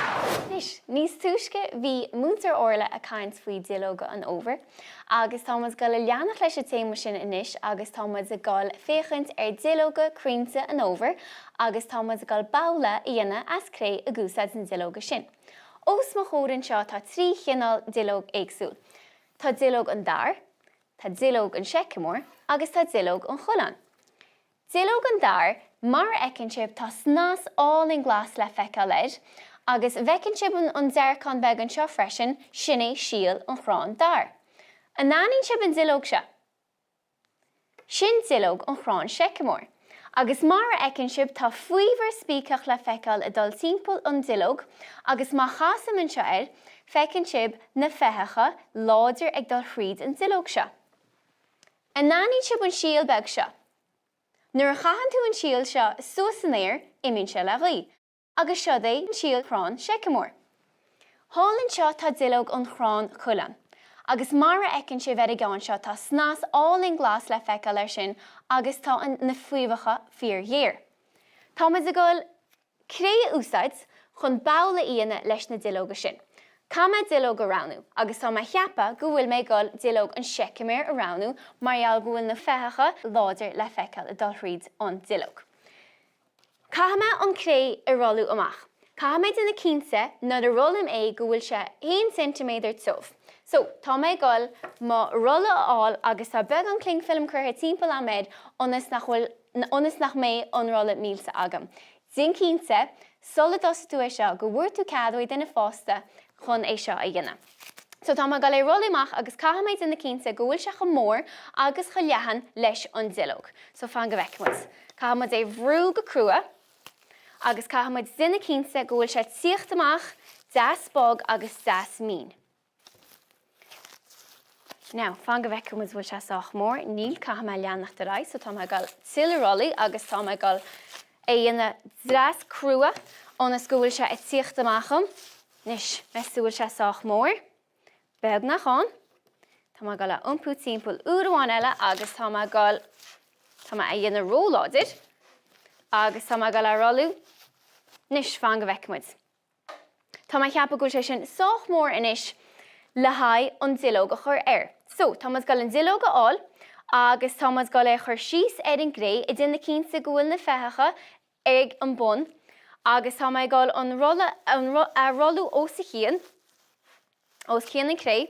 Anois, níos túisce bhí Múinteoir Orla ag caint faoi duilleoga an fhómhair agus tá muid ag dul a leanacht leis an téama sin anois agus tá muid ag dul féachaint ar duilleoga crainnte an fhómhair agus tá muid ag dul babhla a dhéanamh as cré ag úsáid na duilleoga sin. Os mo chomhair anseo tá 3 chineál duilleog éagsúil. Tá duilleog an dair, tá duilleog an seiceamóir agus tá duilleog an choileáin. Duilleog an dair, mar a fheiceann sibh tá snas álainn glas le feiceáil air agus bhfeiceann sibh an dearcán beag anseo freisin, sin é síol an chrann dair. An aithníonn sibh an duilleog seo? Sin duilleog an chrann seiceamóir. Agus mar a fheiceann sibh tá faobhar spíceach le feiceáil ag dul timpeall an duilleog agus má chasaim anseo air feiceann sibh na feitheacha láidir ag dul thríd an duilleog seo. An aithníonn sibh an síol beag seo? Nuair a chaitheann tú an síol seo suas san aer, imíonn sé le gaoth. Agus siod é síol chrann seiceamóir. Thall anseo tá duilleog an chrann coileáin. Agus mar a fheiceann sibh ar an gceann seo tá snas álainn glas le feiceáil air sin agus tá na fréamhacha fíorghéar. Táimid ag dul Cré a úsáid chun babhla a dhéanamh leis na duilleoga sin. Caithfidh mé duilleog a roghnú agus tá mé a cheapadh go bhfuil mé ag dul duilleog an seiceamair a roghnú mar gheall go bhfuil na feitheacha láidir le feiceáil ag dul thríd an duilleog. Caithfidh mé an cré a rolladh amach. Caithfidh mé déanamh cinnte nuair a rollaim é go bhfuil sé 1 ceintiméadar tiubh. So, tá mé ag dul mo rolla a fháil agus tá beagán cling film curtha timpeall a'm air ionas nach bhfuil ionas nach mbeidh an rolla millte agam. Déan cinnte, sula dtosaigh tú é seo, go bhfuair tú cead ó duine fásta chun é seo a dhéanamh. So tá mé ag dul é a rolladh amach agus caithfidh mé déanamh cinnte go bhfuil sé chomh mór agus chomh leathan leis an duilleog. So fan go bhfeicfidh muid. Caithfidh muid é bhrú go crua agus caithfidh muid déanamh cinnte go bhfuil sé ag tíocht amach deas bog agus deas mín. Now, fan go bhfeicfidh muid bhfuil sé sách mór. Níl, caithfidh mé leanacht ar aghaidh, so tá mé ag dul tuilleadh rollaí agus tá mé ag dul é a dhéanamh deas crua ionas go bhfuil sé ag tíocht amach a'm. Anois, meas tú bhfuil sé sách mór? Beagnach ann. Tá mé ag dul a iompú timpeall uair amháin eile agus tá mé ag dul, tá mé a dhéanamh ró-láidir agus tá mé ag dul a rolladh. Anois, fan go bhfeicfidh muid. Tá mé ag ceapadh go bhfuil sé sin sách mór anois le haghaidh an duilleog a chur air. So, tá muid ag dul an duilleog a fháil agus tá muid ag dul é a chur síos ar an gcré ag déanamh cinnte go bhfuil na feitheacha ag an bun agus tá mé ag dul an rolla a rolladh os a chionn, os cionn an cré.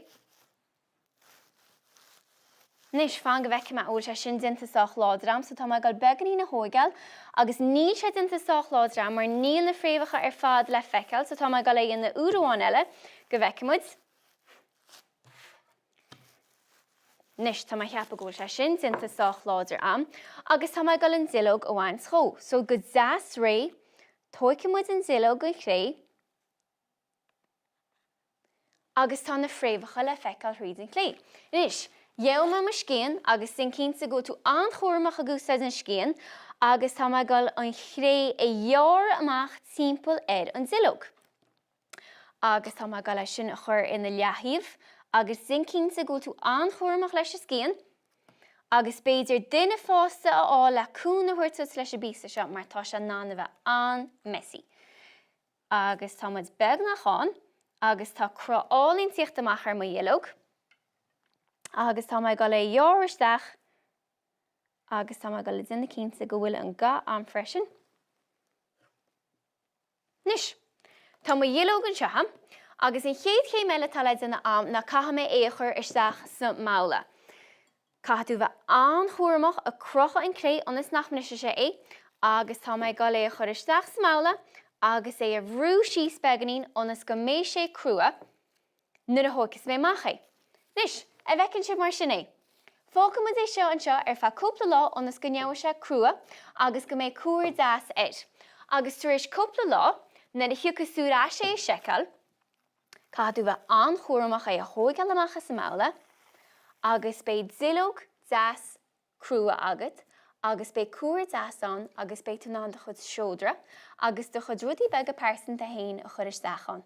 Anois, fan go bhfeicfidh mé an bhfuil sé sin déanta sách láidir a'm, so tá mé ag dul beagáinín a thóigeáil, agus níl sé déanta sách láidir a'm mar níl na fréamhacha ar fad le feiceáil, so tá mé ag dul é a dhéanamh uair amháin eile, go bhfeicfidh muid. Anois, tá mé ag ceapadh go bhfuil sé sin déanta sách láidir a'm, agus tá mé ag dul an duilleog a bhaint dhó. So go deas réidh, tóigfidh muid an duilleog den chré, agus tá na fréamhacha le feiceáil thríd an chlé. Anois, gheobhaidh mé mo scian agus déan cinnte go bhfuil tú an-chúramach ag úsáid an scian agus tá mé ag dul an chré a ghearradh amach timpeall ar an duilleog. Agus tá mé ag dul é sin a chur ina leaththaobh agus déan cinnte go bhfuil tú an-chúramach leis an scian agus b'fhéidir duine fásta a fháil le cúnamh a thabhairt duit leis an bpíosa seo mar tá sé in ann a bheith an-messy. Agus tá muid beagnach ann agus tá cruth álainn tíocht amach ar mo dhuilleog. Agus tá mé ag dul é a ghearradh isteach agus tá mé ag dul a déanamh cinnte go bhfuil an ga a'm freisin. Anois, tá mo dhuilleog anseo a'm agus an chéad chéim eile atá le déanamh a'm ná caithfidh mé é a chur isteach sa mbabhla. Caithfidh tú bheith an-chúramach ag crochadh an cré ionas nach mbrisfidh sé é agus tá mé ag dul é a chur isteach sa mbabhla agus é a bhrú síos beagáinín ionas go mbeidh sé crua nuair a thóigfeas mé amach é. Anois, an bhfeiceann sibh mar sin é? Fágfaidh muid é seo anseo ar feadh cúpla lá ionas go ngeobhaidh sé crua agus go mbeidh cuar deas air. Agus tar éis cúpla lá, nuair a thiocfas tú ar ais é a seiceáil, Caithfidh tú bheith an-chúramach é a thóigeáil amach as an mbabhla agus beidh duilleog deas crua agat agus beidh cuar deas ann agus beidh tú in ann do chuid seodra agus do chuid rudaí beaga pearsanta féin a chur isteach ann.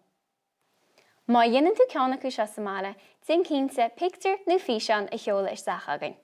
Má dhéanann tú ceann acu seo sa mbaile, déan cinnte pictiúr nó físeán a sheoladh isteach chugainn.